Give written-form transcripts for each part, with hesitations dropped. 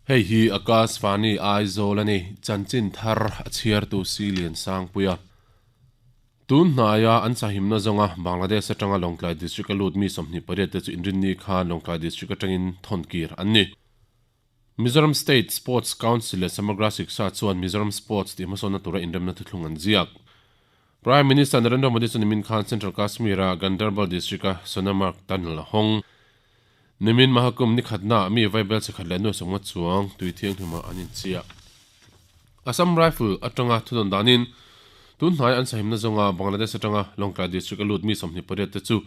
Hei hi Akashvani Aizawl a ni, chanchin thar a chhiartu Si Liansangpuia. Tun hnaia an sahimna zawnga Bangladesh atanga Lawngtlai District a lut mi 28 te chu Inrinni khan Lawngtlai District atangin thawn kir an ni. Mizoram State Sports Council leh Samagra Shiksha chuan Mizoram Sports tih hmasawnna tura inremna thuthlung an ziak. Prime Minister Narendra Modi chu nimin khan Central Kashmir-a Ganderbal District-a Sonamarg Tunnel a hawng. Nimin Mahakumbh ni khatnaah mi vaibel chhe khat leh nuai sawmnga chuang tui thianghlimah an inchiah. Assam Rifle atanga thudawn danin tun hnai an sahimna zawnga Bangladesh atanga Lawngtlai District a lut mi 28 te chu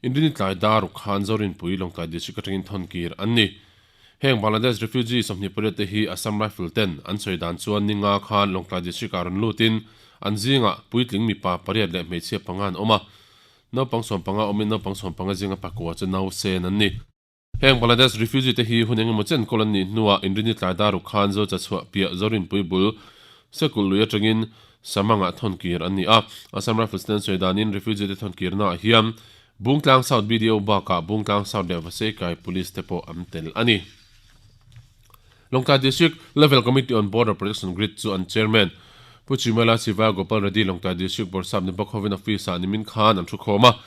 Inrini tlai dar ruk khan Zorinpui Lawngtlai District atangin thawn kir an ni. Heng Bangladesh refugee 28 te hi Assam Rifle ten an sawi dan chuan ni nga khan Lawngtlai District ah rawn lutin an zingah puitling mipa pariat leh hmeichhia panga an awm a. Naupang sawmpanga awmin naupang sawmpanga zinga pakua chu nausen an ni. Heng Bangladesh refugee te hi hun engemaw chen kawl an nih hnuah Inrini tlai dar ruk khan Zocha chhuah piah Zorinpui bul Sekul lui atangin Samangah thawn kir an ni a. Assam Rifles ten sawi danin refugee te thawn kirnaah hian Bungtlang South BDO bakah Bungtlang South leh Vaseikai Police te pawh an tel a ni. Lawngtlai District Level Committee on Border Protection Grid chu an Chairman Pu Chimela Siva Gopal Reddy Lawngtlai District Bawrhsap Nibakhovin Office-ah nimin khan an thukhawm a.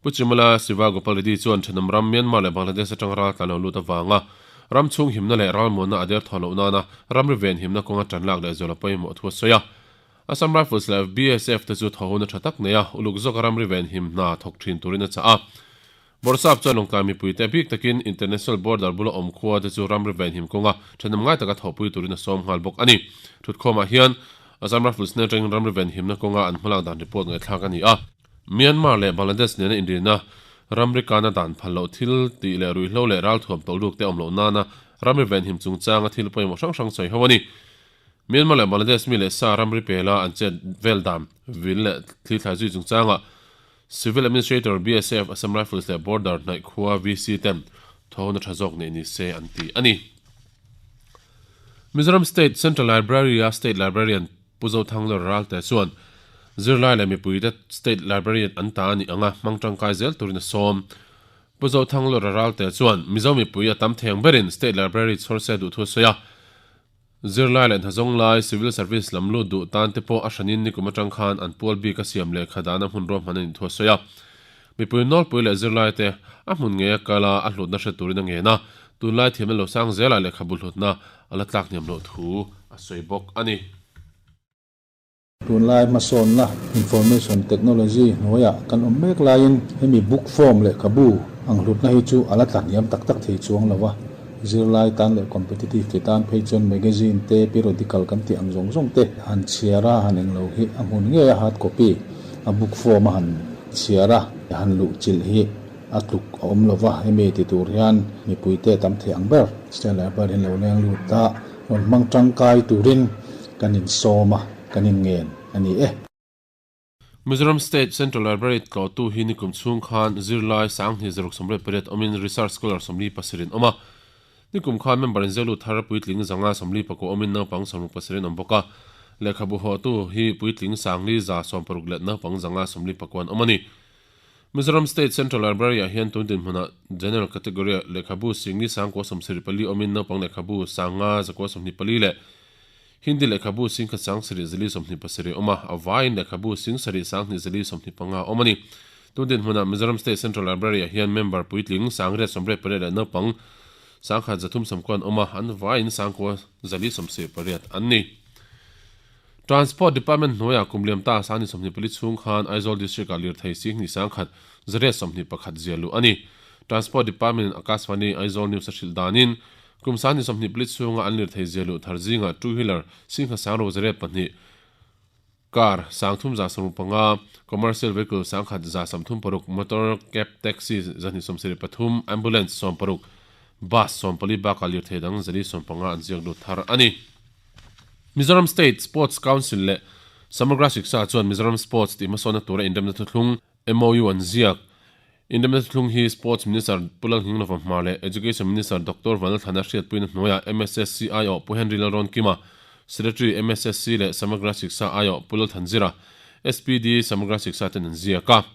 Pu Chimala Siva Gopal Reddy chuan thenawm ram Myanmar leh Bangladesh atanga ral tlan lo lut avanga ram chhung himna leh ralmuanna a der thaw loh nana ramri ven himna kawnga tan lak leh zual a pawimawh thu a sawi a. Assam Rifles leh BSF te chu thaw hun a tha tak nei a, uluk zawka ramri ven him hna thawk thin turin a chah a. Bawrhsap chuan Lawngtlai mipuite a bik takin International Border bula awm khua te chu ramri ven him kawnga thenawm ngai taka thawhpui turin a sawm nghal bawk a ni. Thutkhawmah hian Assam Rifles nen atangin ramri ven himna kawnga an hmalak dan report ngaihthlak a ni a. Myanmar leh Bangladesh nena inrina ramri kana dan phal loh thil tih leh ruihhlo leh ralthuam tawlh ruk te awm loh nana ramri venhim chungchanga thil pawimawh hrang hrang sawi ho a ni. Myanmar leh Bangladesh mi leh sa ramri pela an chet vel dan vil leh thli thlai zui chungchanga Civil Administrator, BSF, Assam Rifles leh Border hnaih khua VC ten thawhna tha zawk neih ni se an ti a ni. Mizoram State Central Library-a State Librarian Pu Zothanglawr Ralte chuan zirlai leh mipuite State Library an ta a nih anga hmang tangkai zel turin a sawm. Pu Zothanglawr Ralte chuan Mizo mipui a tam theng berin State Library chhawr se duh thu a sawi a. Zirlai leh hnazawng lai Civil Service lam lut duh tan te pawh a hranin nikum atang khan an pual bik a siam lehkha dahna hmun ruahman a nih thu a sawi a. Mipui nawlpui leh zirlaite a hmun ngei a kal a, a hlutna hre turin a ngen a, tunlai thiamna lo sang zelah lehkhabu hlutna a la tlak hniam loh thu a sawi bawk a ni. Tunlai hmasawnna Information Technology hnuaiah kan awm mek laiin hemi book form lehkhabu ang hlutna hi chu a la tla hniam tak tak thei chuang lo a, zirlai tan leh competitive ti tan phei chuan magazine te periodical kan tih ang zawng zawng te han chhiar a han englo hi a hmun ngei a hard copy a book form a han chhiar a han luh chilh hi a tluk a awm lo va, hemi ti tur hian mipuite tam thei ang ber. State Library in lo leng lut a, rawn hmang tangkai turin kan insawm a, kan inngen a ni e. Mizoram State Central Library tlawhtu hi nikum chhung khan zirlai sanghnih zaruk sawmriat pariat awmin Research Scholar 47 in awm a. Nikum khan member in zelu thar puitling zanga 44 awmin naupang 67 in awm bawk a. Lehkhabu hawhtu hi puitling sangli za sawmparuk leh naupang zanga 44 an awm a ni. Mizoram State Central Library-ah hian tun dinhmunah General Category-ah lehkhabu singli sangkua sawmsarih pali awmin naupang lehkhabu sanga zakua 24 leh Hindi lehkhabu singkhat sangsarih zali 27 a awm a, a vaiin lehkhabu singsarih sanghnih zali 25 a awm a ni. Tun dinhmunah Mizoram State Central Library-ah hian member puitling sangriat sawmriat pariat leh naupang sangkhat zathum sawmkua an awm a, an vaiin sangkua zali 78 an ni. Transport Department hnuaiah kum liam ta sani 24 chhung khan Aizawl District-ah lirthei singhnih sangkhat zariat 21 zia luh a ni. Transport Department-in Akashvani Aizawl News a hrilh danin kum sani 24 chhunga an lirthei zia luh thar zingah two wheeler singha sangro zariat pahnih, car sangthum za sawmruk panga, commercial vehicle sangkhat za sawmthum paruk, motor cab taxi zahnih 73, ambulance 60, bus 14 bakah lirthei dang zali 15 an ziak lut thar a ni. Mizoram State Sports Council leh Samagra Shiksha chuan Mizoram Sports tih hmasawnna tura inremna thuthlung, MOU, an ziak. Inremna thuthlung hi Sports Minister Pu Lalnghinglova Hmar leh Education Minister Doctor Vanlalthlana hriatpuina hnuaiah MSSC aiawh Pu Henry Lalrawnkima, Secretary MSSC leh Samagra Shiksha aiawh Pu Lalthanzira, SPD Samagra Shiksha ten an ziak a.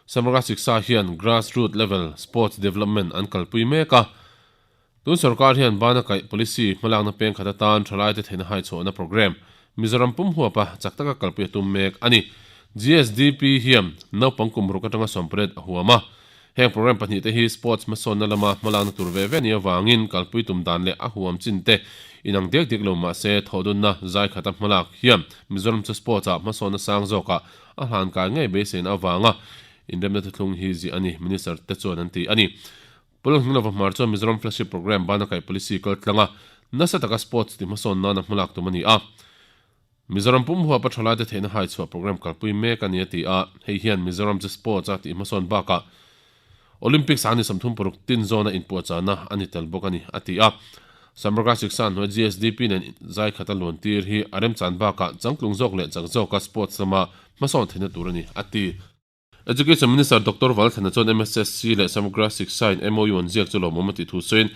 Samagra Shiksha hian grassroot level sports development an kalpui mek a. Tun sorkar hian bana kaih policy hmalakna peng khat atan thalaite theihna haichhuahna programme Mizoram pum huapa chak taka kalpui a tum mek a ni. GSDP hian naupang kum ruk atanga sawmpariat a huam a. Heng programme pahnihte hi sports hmasawnna lama hmalakna tur ve ve nia vangin kalpui tum dan leh a huam chin te inang diak diak lo mah se thawhdunna zai khata hmalak hian Mizoram chu sports ah hmasawnna sang zawkah a hlan kai ngei beiseina avanga inremna thuthlung hi ziah a ni, Minister te chuan an ti a ni. Pawlawng Hnung Lova Hmar chuan Mizoram Flagship Programme bana kaih policy kal tlanga nasa taka sports ti hmasawn nana hmalak tum a ni a. Mizoram pum huapa thalaite theihna hai chhuah programme kalpui mek a ni a ti a, hei hian Mizoram chu sports a tih hmasawn bakah Olympics a ni 36 tin zawna inpuahchahna a ni tel bawk a ni a ti a. Samagra Shiksha hnuai GSDP nen zai khata luan tir hi a remchan bakah changtlung zawk leh chak zawka sports lama hmasawn theihna tur a ni a ti. Education Minister Doctor Valthana chuan MSSC leh Samagra Shiksha in MOU an ziak chu lawmawm a tih thu sawiin,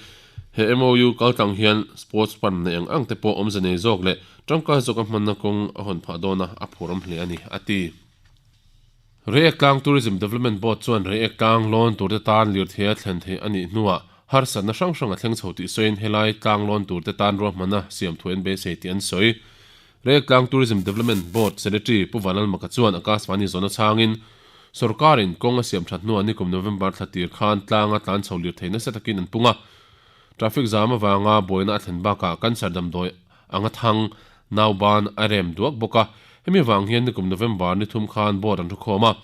he MOU kaltlang hian Sports Fund nei ang ang te pawh awmze nei zawk leh tangkai zawka hmanna kawng a hawn phah dawn a, a phurawm hle a ni, a ti. Reiek Tlang Tourism Development Board chuan Reiek Tlang lawn turte tan lirthei a thlen theih a nih hnuah harsatna hrang hrang a thleng chho tih sawiin helai tlang lawn turte tan ruahmanna siam thu an beisei tih an sawi. Reiek Tourism Development Board Secretary Pu Vanlalmaka chuan Akashvani zawhna chhangin, Sawrkarin kawng a siam that hnuah nikum November thla tir khan tlanga tlan chho lirthei nasa takin an pung a. Traffic zam avanga buaina a thlen bakah cancer damdawi anga thang, nauban, a rem duak bawk a. Hemi vang hian nikum November ni thum khan board an thu khawm a.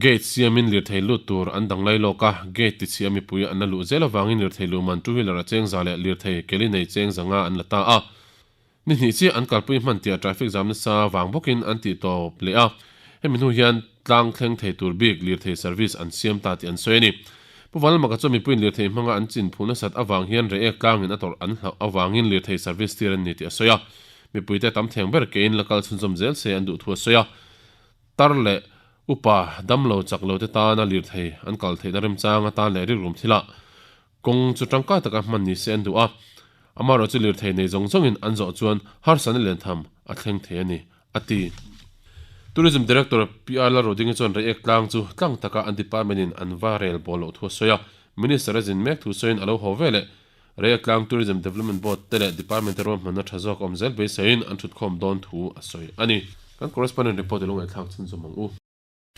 Gate siamin lirthei lut tur an dang lai lawk a, gate tichhia mipui an la luh zel avangin lirthei luhman two wheeler a chengza leh lirthei keli nei chengza nga an la ta a. Ni hnih chiah an kalpui hman tia traffic jam nasa vang bawkin an tih tawp leh a, hemi hnu hian tlang thleng thei tur bik lirthei service an siam ta tih an sawi a ni. Pu Vanlalmaka chuan mipuiin lirthei hmanga an chin phu nasat avang hian reiek tlangin a tawrh an hlauh avangin lirthei service tir an ni tih a sawi a, mipuite tam theng ber kein la kal chhunzawm zel se an duh thu a sawi a. Tar leh upa damlo chak lo te tana lirthei an kal theihna remchang atan leh rikrum thilah Kawng chu tangkai taka hman ni se an duh a, amaherawh chu lirthei nei zawng zawngin an zawh chuan harsatna lian tham a thleng thei a ni, a ti. Tourism Director PR Lalrodingi chuan Reiek tlang chu tlang taka an department in an va rel bawl loh thu a sawi a, Minister a zin mek thu sawiin a lo haw veleh Reiek tlang Tourism Development Board te leh department te ruahmanna tha zawk awm zel beiseiin an thutkhawm dawn thu a sawi a ni. Kan correspondent report i lo ngaihthlak chhunzawm ang u.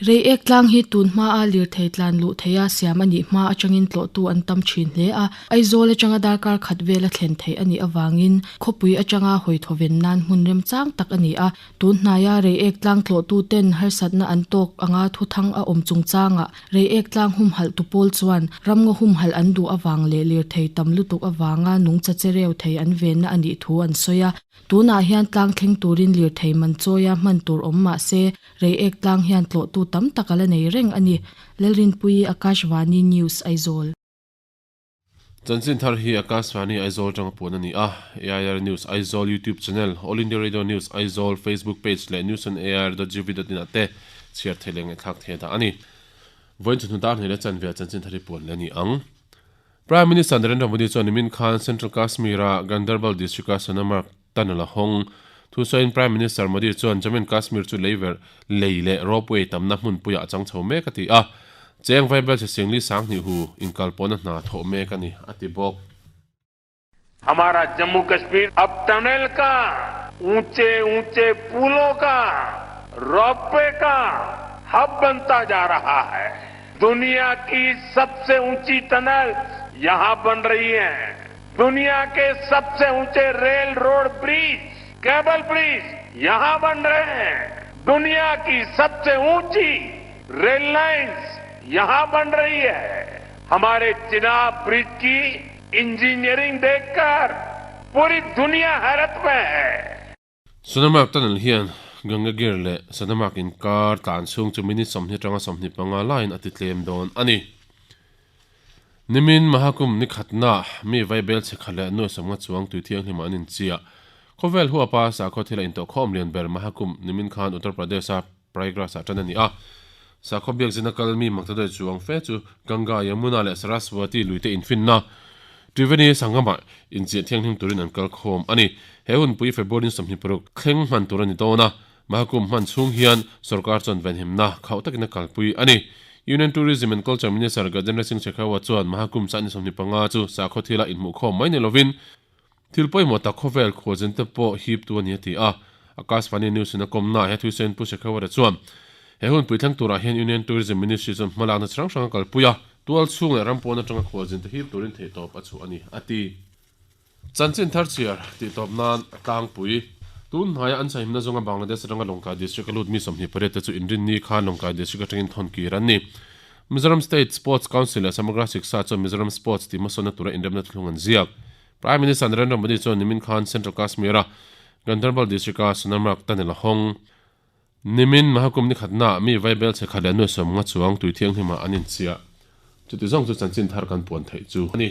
Reiek tlang hi tun hmaa lirthei tlan luh theia siam a nih hma atangin tlawhtu an tam thin hle a, Aizawl atanga darkar khat vela thlen theih a nih avangin khawpui atanga hawi thawven nan hmun remchang tak a ni a. Tun hnaia Reiek tlang tlawhtu ten harsatna an tawk anga thuthang a awm chungchangah Reiek tlang humhalh tu pawl chuan ramngaw humhalh an duh avang leh lirthei tam lutuk avanga nungcha chereu thei an venna a nih thu an sawi a. Tunah hian tlang thleng turin lirthei man chawia hman tur awm mah se, Reiek tlang hian tlawhtu tam tak a la nei reng a ni. Lalrinpuii Akashvani News, Aizawl. Chanchin thar hi Akashvani Aizawl atanga puan a ni a, AIR News Aizawl YouTube channel, All India Radio News Aizawl Facebook page leh newsonair.gov.in ah te chhiar theih leh ngaihthlak theih a dah a ni. Vawiin chawhnu dar hnih leh chanve ah chanchin thar hi puan leh a ni ang. Prime Minister Narendra Modi chuan nimin khan Central Kashmir-a Ganderbal district-a Sonamarg tunnel a hawng. Thusawiin Prime Minister Modi chuan Jammu and Kashmir chu leiverh, lei leh ropeway tamna hmunpuiah a chang chho mek a ti a. Cheng Vaibel chhe Singli Sanghnih hu inkalpawhna hna thawh mek a ni, a ti bawk. हमारा जम्मू कश्मीर अब tunnel का ऊंचे ऊंचे पुलों का ropeway का hub बनता जा रहा है दुनिया की सबसे ऊंची टनल यहां बन रही है दुनिया के सबसे ऊंचे rail road bridge cable bridge यहां बन रहे हैं दुनिया की सबसे ऊंची रेल लाइन्स यहां बन रही है हमारे चिनाब ब्रिज की इंजीनियरिंग देखकर पूरी दुनिया हैरत में है Sonamarg tunnel hian Gangagir leh Sonamarg inkar tlan chhung chu minute 20 atanga 25 laiin a ti tlem dawn a ni. Nimin Mahakumbh ni khatna mi vaibel chhe khat leh nuaisawmnga chuang tui thianghlimah an inchiah. Khawvel huapa sakhaw thila intawhkhawm lian ber Mahakumbh nimin khan Uttar Pradesh-a Prayagraj-ah tan a ni a. Sakhaw biakzina kal mi makta daih chuang fe chu Ganga, Yamuna leh Saraswati luite infinna Triveni Sangam-ah inchiah thianghlim turin an kal khawm a ni. He hunpui February 26 thleng hman tur a ni dawn a. Mahakumbh hman chhung hian sorkar chuan venhimna khauh takin a kalpui a ni. Union Tourism and Culture Minister Gajendra Singh Shekhawat chuan Mahakumbh sah ni 25 chu sakhaw thila inhmuhkhawm mai ni lovin thil pawimawh tak khawvel khualzin te pawh hip tu a ni a ti a. Akashvani News in a kawmna ah he thuisawiin Pu Shekhawat-a chuan he hun puithleng turah hian Union Tourism Ministry chuan hmalakna chi hrang hrang a kalpui a, tual chhung leh ram pawn atanga khualzin te hip turin theihtawp a chhuah a ni a ti. Chanchin thar chhiar tih tawp nan a tlangpui. Tun hnaia an sahimna zawnga Bangladesh atanga Lawngtlai District a lut mi 28 te chu inrinni khan Lawngtlai District atangin thawn kir an ni. Mizoram State Sports Council leh Samagra Shiksha chuan Mizoram Sports tih hmasawnna tura inremna thuthlung an ziak. Prime Minister Narendra Modi chuan nimin khan Central Kashmir-a Ganderbal District-a Sonamarg tunnel a hawng. Nimin Mahakum ni khatnaah mi vaibel chhe khat leh nuai sawmnga chuang tui thianghlimah an inchiah. Chuti zawng chu chanchin thar kan puan theih chu a ni.